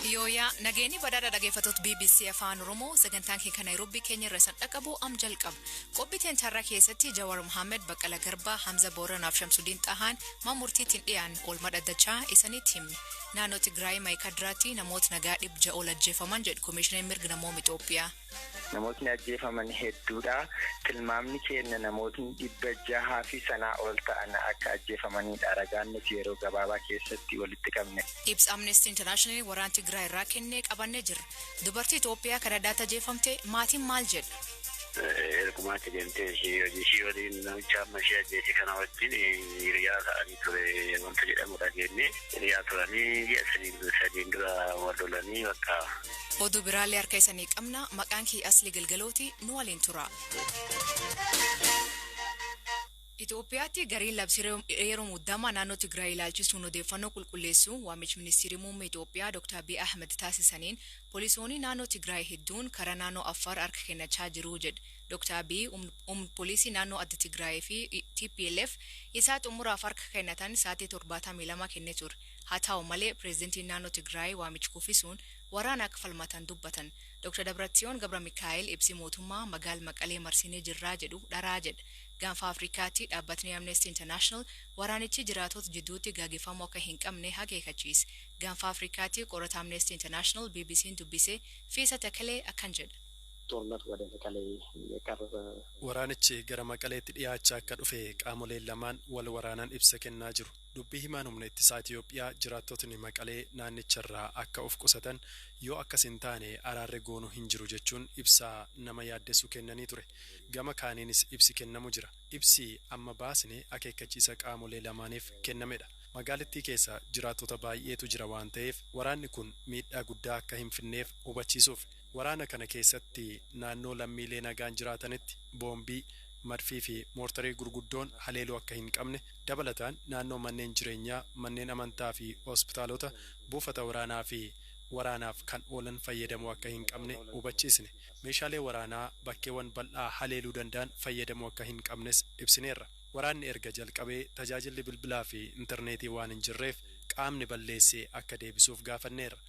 Hiyooyaa nageenyi badhaadha dhaggeeffattoota BBC Afaan Oromoo sagantaan keenya Naayiroobii keenya irra san dhaqabu am jalqaba. Qophii teentarraa keessatti Jawar Mohaammed, Baqqala Garbaa, Hamza Booranaaf Shamsudiin Xahaan murtiitiin dhiyaan oolmaa dhaddachaa isanitti himne. Naannoo Tigraay Maayikadiraatti namoota nagaa 600 ol ajjeefaman jedhu Komishineen Mirga Namooma Itoophiyaa. Namootni ajjeefaman hedduudha. Tilmaamni keenya namootni 600 fi sanaa ol ta'an akka ajjeefamanidha. Ragaan nuti yeroo gabaabaa keessatti walitti qabne. Ibsa Amnesty International waraana Tigraay irraa kennee qabannee jirra. Dubartii Itoophiyaa kan addaatti ajjeefamte maatiin maal jedha? Ergumaatti deemtee ishee hojii ishee waliin namicha amma ishee ajjeese kana wajjin hiriyaa ta'anii ture wanta jedhamu dhageenye hiriyaa turanii ji'a sadiin dura wal lolanii bakka. Oduu biraallee harka isanii qabna maqaan kee Asli Galgalooti nu waliin tura. Itoophiyaatti gariin labsii yeroo muddamaa naannoo Tigraay ilaalchisuun odeeffannoo qulqulleessuu waamichi ministeerri muummee Itoophiyaa Dr. Abiy Ahmed taasisaniin poolisoonni naannoo Tigraay hedduun karaa naannoo Affaar harka kennachaa jiru jedhe. Dr. Abiy humni poolisii naannoo adda Tigraay fi TPLF isaa xumuraaf harka kennatan sa'aatii 72 kennee ture. Haa ta'u malee pireezidantiin naannoo Tigraay waamichi kuffisuun waraana akka falmatan dubbatan. Dr. Dabratsiyoon Gabra Mikaa'el ibsi mootummaa magaala Maqalee marsinee jirraa jedhu dharaa jedha. Gaanfa Afrikaatti dhaabbatni Amnesty International waraanichi jiraatota jidduutti gaggeeffamuu akka hin qabne akeekkachiise. Gaanfa Afrikaatti qorata Amnesty International BBC'n dubbise Fiisa Takalee akkan jedha. ጦርነቱ ወደ መቀሌ የቀረበ Waraanichi gara Maqaleetti dhiyaachaa akka dhufe qaamoleen lamaan wal waraanaan ibsa kennaa jiru. Dubbii himaan humna ittisaa Itoophiyaa jiraattotni Maqalee naannicharraa akka of qusatan yoo akkas hin taane araarri goonuu hin jiru jechuun ibsaa nama yaaddessu kennanii ture. Gama kaaniinis ibsi kennamu jira. Ibsi amma baasne akeekkachiisa qaamolee lamaaniif kennamedha. Magaalattii keessa jiraattota baay'eetu jira waan ta'eef waraanni kun miidhaa guddaa akka hin finneef hubachiisuuf. Waraana kana keessatti naannoo lammiilee nagaan jiraatanitti boombii, madfii fi moortarii gurguddoon haleeluu akka hin qabne dabalataan naannoo manneen jireenyaa, manneen amantaa fi hospitaalota buufata waraanaa fi waraanaaf kan oolan fayyadamuu akka hin qabne hubachiisne. Meeshaalee waraanaa bakkeewwan bal'aa haleeluu danda'an fayyadamuu akka hin qabnes ibsineerra. Waraanni erga jalqabee tajaajilli bilbilaa fi intarneetii waan hin jirreef qaamni balleessee akka deebisuuf gaafanneerra.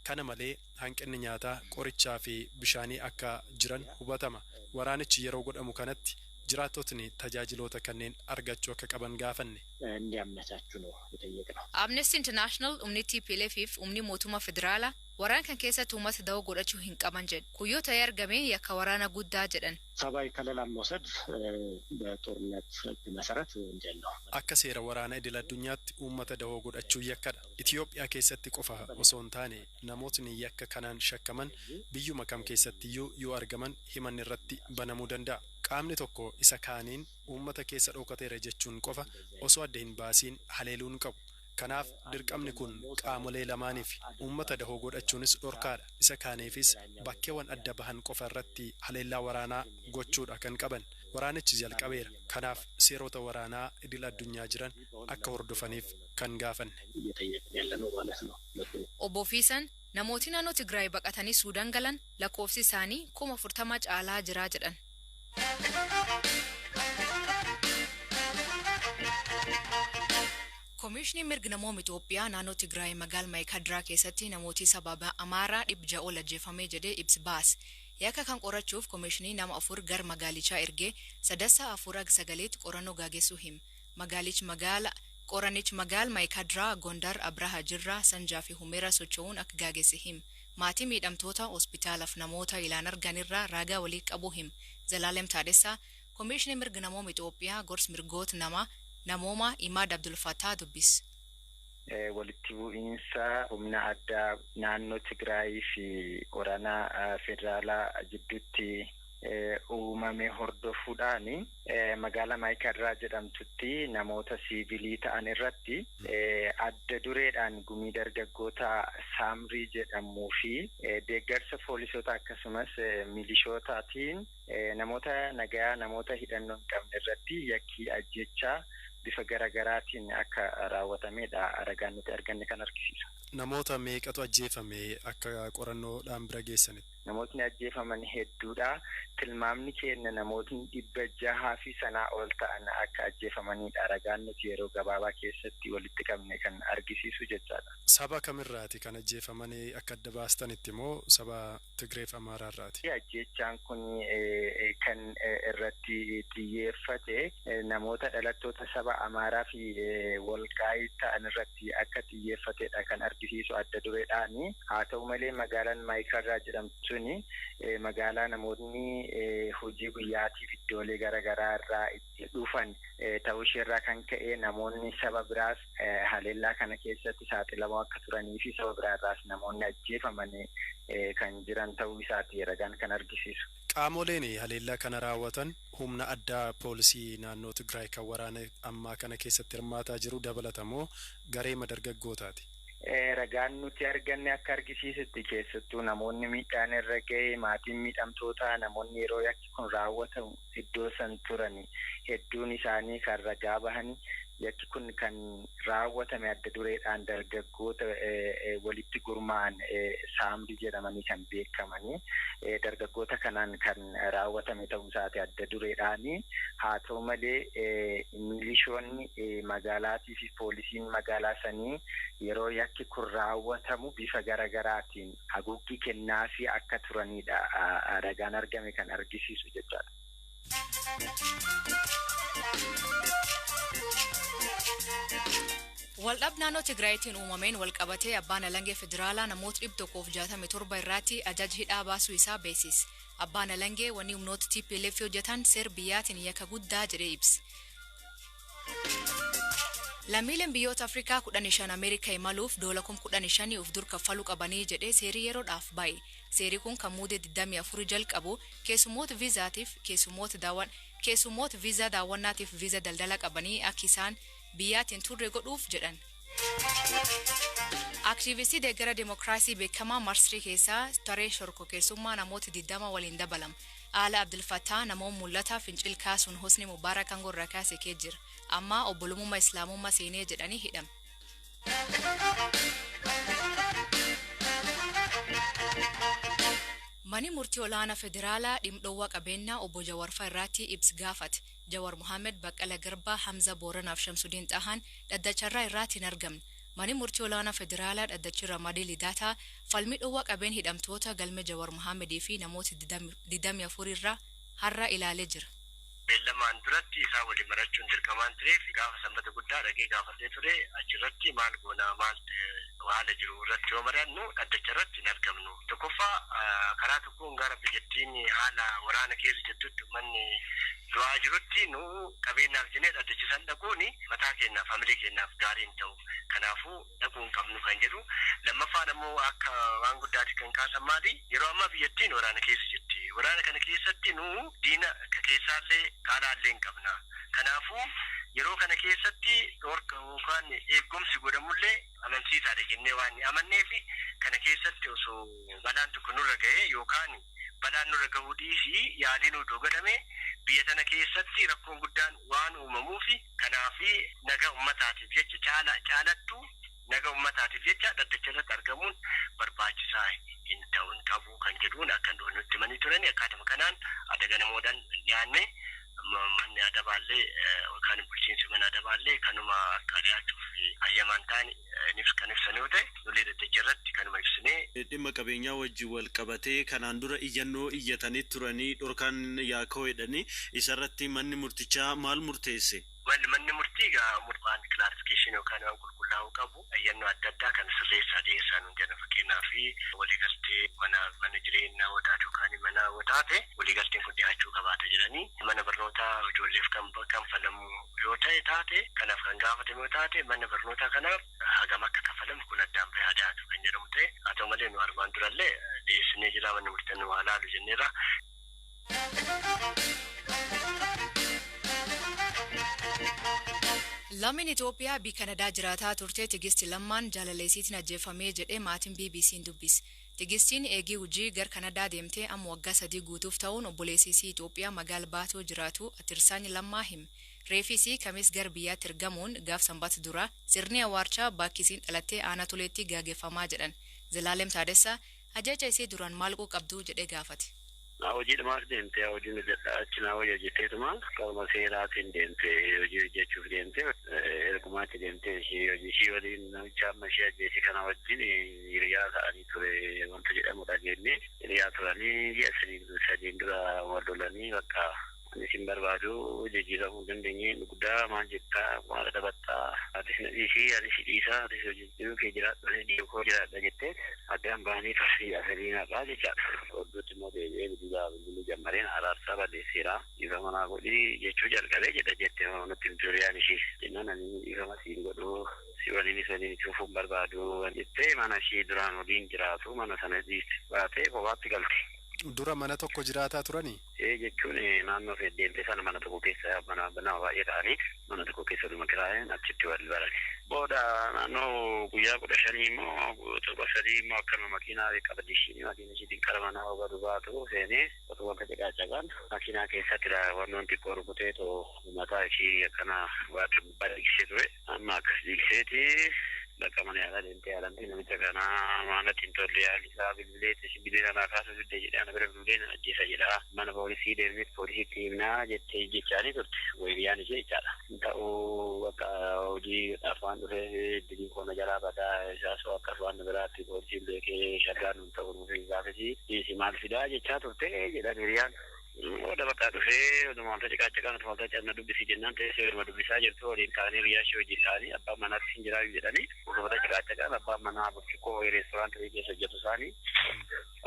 Kana malee hanqinni nyaataa, qorichaa fi bishaanii akka jiran hubatama. Waraanichi yeroo godhamu kanatti jiraattotni tajaajiloota kanneen argachuu akka qaban gaafanne. እንዲያመቻቹ ነው የጠየቅነው። Amnesty International humni TPLF fi humni mootummaa federaalaa waraana kan keessatti uummata da'oo godhachuu hin qaban jedhu. Kuyyoo ta'ee argame yakka waraana guddaa jedhan. ሰብአዊ ከለላን መውሰድ በጦርነት ሕግ መሰረት ወንጀል ነው። Akka seera waraana idil addunyaatti uummata dahoo godhachuu yakkadha. Itoophiyaa keessatti qofa osoo hin taane namootni yakka kanaan shakkaman biyyuma kam keessattiyyuu yoo argaman himanni irratti banamuu danda'a. Qaamni tokko isa kaaniin uummata keessa dhokateera jechuun qofa osoo adda hin baasiin haleeluu hin qabu. Kanaaf dirqamni kun qaamolee lamaaniif uummata dahoo godhachuunis dhorkaadha. Isa kaaniifis bakkeewwan adda bahan qofa irratti haleellaa waraanaa gochuudha kan qaban. Waraanichi jalqabeera. Kanaaf seerota waraanaa idil addunyaa jiran akka hordofaniif kan gaafanne. እየጠየቅን ያለ ነው ማለት ነው። Obbo Fiisan namooti naannoo Tigraay baqatanii Suudaan galan lakkoofsi isaanii 40,000 caalaa jira jedhan. Komishinii mirga namooma Itoophiyaa naannoo Tigraay magaala Maayikadiraa keessatti namooti sababa Amaaraa 600 ol ajjeefamee jedhee ibsi baase. Yakka kan qorachuuf komishinii nama afur gara magaalichaa ergee sadasaa afur haga sagaleetti qorannoo gaggeessuu hima. Magaalichi magaala qoranichi magaala Maayikadiraa, Gondar, Abraha Jirraa, Sanjaa fi Humeera socho'uun akka gaggeesse hima. Maatii miidhamtoota hospitaalaaf namoota ilaan arganirraa ragaa walii qabu hima. Zalaalem Taadessaa Komishinii mirga namooma Itoophiyaa gorsa mirgoota namaa namooma Imaad Abdul Fattah dubbise. Walitti bu'iinsa humna addaa naannoo Tigraay fi waraana federaalaa jidduutti uumame hordofuudhaan magaalaa Maayikadiraa jedhamtutti namoota siivilii ta'an irratti adda dureedhaan gumii dargaggoota Saamrii jedhamuu fi deeggarsa poolisoota akkasumas milishootaatiin namoota nagaa namoota hidhannoo hin qabne irratti yakkii ajjechaa bifa garaagaraatiin akka raawwatamedha ragaan nuti arganne kan argisiisu. Namoota meeqatu ajjeefame akka qorannoodhaan bira geessanitti? Namootni ajjeefaman hedduudha. Tilmaamni keenya namootni 600 fi sanaa ol ta'an akka ajjeefamanidha. Ragaan nuti yeroo gabaabaa keessatti walitti qabne kan argisiisu jechaadha. Saba kamirraati kan ajjeefamanii akka adda baastanitti moo saba Tigreef Amaaraarraati? Ajjeechaan kun kan irratti xiyyeeffate namoota dhalattoota saba Amaaraa fi Walqaayit ta'an irratti akka xiyyeeffatedha kan argisiisu adda dureedhaani. Haa ta'u malee, magaalaan Maayikaarraa jedhamtu suni magaalaa namootni hojii guyyaatiif iddoolee garaagaraa irraa itti dhufan ta'uu isheerraa kan ka'e, namoonni saba biraas haleellaa kana keessatti saaxilamoo akka turanii fi saba biraa irraas namoonni ajjeefaman kan jiran ta'uu isaati ragaan kan argisiisu. Qaamoleen haleellaa kana raawwatan humna addaa poolisii naannoo Tigraay kan waraana ammaa kana keessatti hirmaataa jiru dabalatamoo garee dargaggootaati? Ragaan nuti arganne akka argisiisutti, keessattuu namoonni miidhaan irra ga'e, maatiin miidhamtootaa, namoonni yeroo yakki kun raawwatamu iddoo san turan hedduun isaanii kan ragaa bahani, yakki kun kan raawwatame adda dureedhaan dargaggoota walitti gurmaa'an, Saamdi jedhamanii kan beekamanii, dargaggoota kanaan kan raawwatame ta'uu isaati adda dureedhaani. Haa ta'u malee, milishoonni magaalaatii fi poolisiin magaalaa sanii yeroo yakki kun raawwatamu bifa garagaraatiin haguuggii kennaafii akka turanidha ragaan argame kan argisiisu jechaadha. Waldhab naannoo Tigraayitiin uumameen walqabatee abbaan alangee federaalaa namoota 167 irratti ajaja hidhaa baasuu isaa beeksise. Abbaan alangee wanni humnoota TPLF hojjetan seer biyyaatiin yakka guddaa jedhee ibse. Lammiileen biyyoota Afrikaa 15 Ameerikaa imaluuf doola 15,000 of dur kaffaluu qabanii jedhee seerii yeroodhaaf ba'e. Seerri kun kan Muudee 24 jalqabu, keessummoota viizaatiif, keessummoota viizaa daawwannaatiif, viizaa daldala qabanii akka isaan biyyaatiin turre godhuuf jedhan. Aktiivistii deeggara dimokiraasii beekamaa Masrii keessaa taree shororkeessummaa namoota 20 waliin dabalama. Aala Abdulfattaa namoota mul'ataa fincil kaasuun Hosni Mubaarak aangoo irraa kaase kee jira. Amma obbolummaa Islaamummaa seenee jedhanii hidhame. Manni murtii olaanaa federaalaa dhimdhoowwa qabeenyaa obbo Jawaarfaa irratti ibsa gaafate. Jawar Mohaammed, Baqqala Garbaa, Hamza Booranaaf Shamsudiin Xahaan dhaddacharraa irratti hin argamne. Manni murtii olaanaa federaalaa dhaddachi Ramadii Lidataa falmii dhoowwa qabeen hidhamtoota galme Jawar Mohaammed fi namoota 24 irraa har'a ilaalee jira. Beellamaan duratti isaa waliin marachuun dirqamaan tureef, gaafa Sanbata Guddaa dhaqee gaafatee ture. Achirratti maal goona, maal haala jiru irratti yoo mari'annu, dhaddacha irratti hin argamnu. Tokkoffaa, karaa tokkoon gara biyyattiin haala waraana keessa jirtutti, uummanni du'aa jirutti, nu qabeenyaaf jennee dhaddacha san dhaquun mataa keenyaaf, hamilee keenyaaf gaarii hin ta'u. Kanaafuu dhaquu hin qabnu kan jedhu. Lammaffaan ammoo akka waan guddaatti kan kaasan maali? Yeroo ammaa biyyattiin waraana keessa jirti. Waraana kana keessatti nu diina keessaallee kaalaallee hin qabna. Kanaafuu yeroo kana keessatti dhorka yookaan eegumsi godhamullee amansiisaadha jennee waan amanneef, kana keessatti osoo balaan tokko nurra ga'ee yookaan balaan nurra gahuu dhiisii yaaliin odoo godhame, biyya tana keessatti rakkoon guddaan waan uumamuuf, kanaafi naga ummataatiif jecha, caala caalattuu naga ummataatiif jecha dhaddacha irratti argamuun barbaachisaa hin ta'u, hin qabu kan jedhuun akka nutti himanii turani. Akkaatuma kanaan adaga namoodhaan dhiyaanne. Manni adabaallee yookaan bulchiinsi mana adabaallee kanuma akka dhiyaachuuf hayyamaan ta'an kan ibsan yoo ta'e, nulee dhaddacha irratti kanuma ibsinee. Dhimma qabeenyaa wajjin wal qabatee kanaan dura iyyannoo iyyatanii turanii, dhorkaan yaaka'oo jedhanii, isarratti manni murtichaa maal murteesse? Manni murtii egaa waan clarification yookaan waan qulqullaa'uu qabu iyyannoo adda addaa kan sirreessaa dhiyeessaa nuun jedhan. Fakkeenyaaf, waliigaltee mana jireenyaa wataate yookaan mana wataate waliigalteen kun dhiyaachuu qabaata jedhanii, mana barnootaa ijoolleef kan kanfalamu yoo ta'e taate, kanaaf kan gaafatame yoo taate, mana barnootaa kanaaf hagam akka kafalamu kun addaan bahee dhiyaatu kan jedhamu ta'e. Haa ta'u malee, nu armaan durallee dhiyeessinee jira, manni murtii nu haa laalu jenneerra. Lammiin Itoophiyaa biyya Kanadaa jiraataa turte Tigisti Lammaan jaalaleessiitiin ajjeefamee jedhee maatiin BBC'n dubbise. Tigistiin eegii hojii gar Kanadaa deemtee amma waggaa 3 guutuuf ta'uun obboleessisii Itoophiyaa magaala Baatoo jiraatu Atirsaany Lammaa hime. Reefisii kamis gar biyyaatti ergamuun gaaf Sanbata dura sirni awwaalchaa bakki isiin dhalattee aanaa Toleetti gaggeeffamaa jedhan. Zalaalem Taadessaa ajaja isii duraan maal qabdu jedhee gaafate. Hojiidhumaaf deemtee, hojiin hojjedha achi naa hojii hojjetteetuma qaruma seeraatiin deemtee, hojii hojjechuuf deemtee. Ergumaa achi deemtee ishee hojii ishii waliin, namicha amma ishee ajjeese kana wajjin hiriyaa ta'anii ture wanta jedhamu dhageenye. Hiriyaa turanii ji'a 3n dura wal lolanii, bakka ani sin barbaadu, jijjiiramuu dandeenye guddaa maal jettaa, maal dabattaa, atis na dhiisii, ani si dhiisaa, atis hojii jiruu kee jiraadhu, ani jiru koo jiraadha jettee addaan bahanii turanii 3 har'aa jechaadha. Hodduutti immoo deebi'ee bilbilaa bilbiluu jammareen araarsaa balleesseera, dhiifama naa godhii jechuu jalqabee jedha jette nutti himtu hiriyaan ishii. Jennaan ani dhiifama siin godhu, si waliinis waliin itti fufuun barbaadu jettee, mana ishii duraan waliin jiraatu mana sana dhiiste baatee kophaatti galte. Dura mana tokko jiraataa turanii? Ee, jechuun naannoo deemte sana mana tokko keessa, mana nama baay'ee ta'anii mana tokko keessa dhuma kiraayeen achitti wal baran. Booda naannoo guyyaa 15 immoo 7 3 immoo akkanuma makiinaa qabdi ishiin, makiina ishiitiin kara manaa gadu baatu seenee otoo wanta caqaacaqaan makiinaa keessatti wannoon xiqqoo rukutee too mataa ishii akkana waatu gubbaa dhiigsee ture. Amma akkas dhiigseeti bakka mana yaalaa deemtee yaalamtee, namicha kana maalatti hin tolle yaalli isaa, bilbilee bilbila naa kaasuu didde jedhee, ana bira bilbilee na ajjeesa jedha, mana poolisii deemnee poolisiitti himnaa jettee jechaanii turte hiriyaan ishee jechaadha. Ta'uu bakka hojiidhaaf waan dhufeef diliin koo na jalaa badaa isaa soo akkas waan biraatti poolisiin beekee shaggaa nuun ta'uu nuuf gaafesi dhiisi maal fidaa jechaa turte jedhan hiriyaan. Booda bakka dhufee oduma wanta ciqaa otuma wanta canna dubbisi jennaan teessee oduma dubbisaa jirtu waliin ta'anii, hiriyaa ishee wajjin ta'anii, abbaan manaatti hin jiraayu jedhanii osoo ciqaa, abbaan manaa burcuqqoo wayii reestooraantii wayii keessa hojjetu isaanii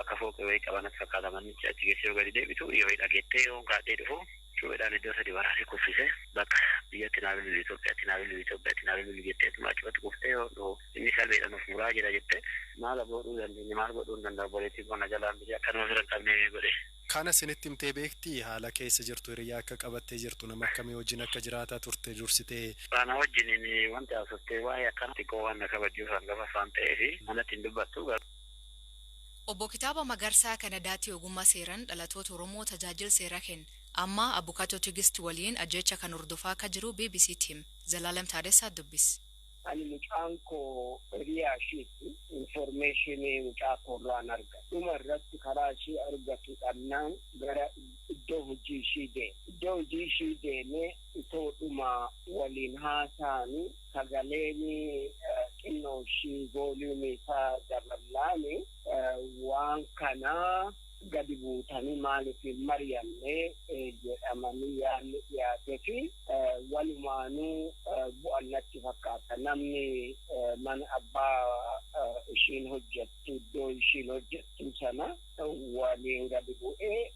akka fooqii wayii qaban akka fakkaata manichi achi geessee yoo gadi deebitu yoo dhageettee yoo kaadhee dhufu cuupheedhaan iddoo sadi waraanee kuffise. Bakka biyyatti naa bilbilu, Itoophiyaatti naa bilbilu, Itoophiyaatti naa bilbilu jettee achumatti kuftee, yoo inni salbeedhaan of muraa jira jette, maal godhuu dandeenya, maal godhuu hin danda'u, obboleettiin kun na jalaan biyya akkanuma fira hin qabne godhe. Kana isinitti himtee beektii, haala keessa jirtu, hiriyaa akka qabattee jirtu, nama akkamii wajjin akka jiraataa turte dursitee? Kana wajjin wanti haasofte waa'ee akkana xiqqoo waan na kabajuuf hangafa waan ta'eef manatti hin dubbattu. Obbo Kitaaba Magarsaa Kanadaatti ogummaa seeraan dhalatoota Oromoo tajaajila seeraa kenna. Amma abukaatoo Tigist waliin ajjecha kan hordofaa akka jiru BBC him. Zalaalem Taadessaa dubbis. Ani mucaan koo hiriyaa ishiitti information mucaa koorraan arga. Dhuma irratti karaa ishii argatu dhannaan gara iddoo hojii ishii deeme. Iddoo hojii ishii deemee itoo dhuma waliin haasa'anii sagaleen xinnoo ishii volume isaa daballaani, waan kanaa gadi buutanii maaliif hin mari'anne jedhamanii yaadni dhiyaatee fi walumaanuu bu'an natti fakkaata. Namni mana abbaa ishiin hojjettu, iddoo ishiin hojjettu sana waliin gadi bu'ee,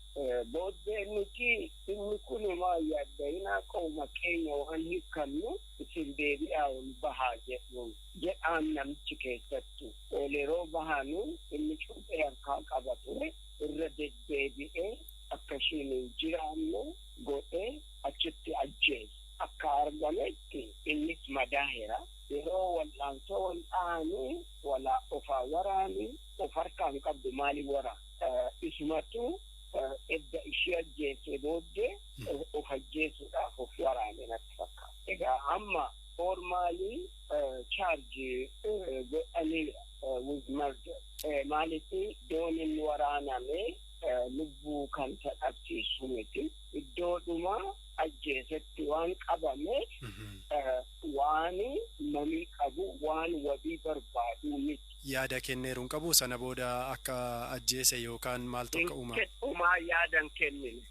booddee nuti inni kun maal yaadda'inaa, qooma keenya waan hiikkannu, isin deebi'aa ol bahaa jedhu jedhaan. Namichi keessattu ol yeroo bahanu inni cuuphee harkaa qaba ture, irra deddeebi'ee akka ishiin hin jiraanne godhee achitti ajjeese. Akka argametti innis madaaheera. Yeroo wal'aansoo wal dha'anii walaa ofaa waraanii of harkaa hin qabdu, maaliif waraana? Isumatu edda ishee ajjeesee booddee of ajjeesuudhaaf of waraane natti fakkaata. Egaa amma formally charge godhaniira with murder. Maaliif iddoon inni waraaname lubbuu kan dhabsiisu miti. Iddoodhuma ajjeesetti waan qabameef waan mamii qabu, waan wabii barbaadu miti. Yaada kenneeru hin qabu sana booda akka ajjeese yookaan maaltu akka uumame? Uumaa yaadan kennine.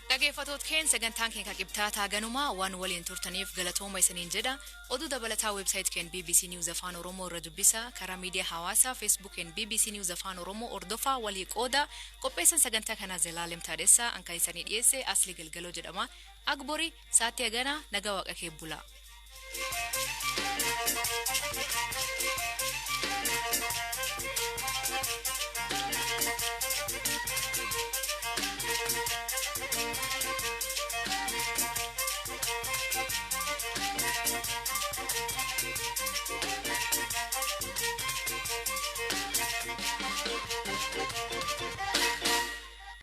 Dhaggeeffattoota keenya, sagantaan keenya qibxaataa ganumaa waan waliin turtaniif galatooma isiniin jedha. Oduu dabalataa website keenya BBC News Afaan Oromoo irra dubbisa. Karaa miidiyaa hawaasaa Facebook keenya BBC News Afaan Oromoo hordofaa, walii qooda. Qopheessan sagantaa kanaa Zalaalem Taadessaa, ankan isanii dhiyeesse Asli Galgaloo jedhama. Agbori sa'aatii haganaa nagaa waaqa kee bulaa.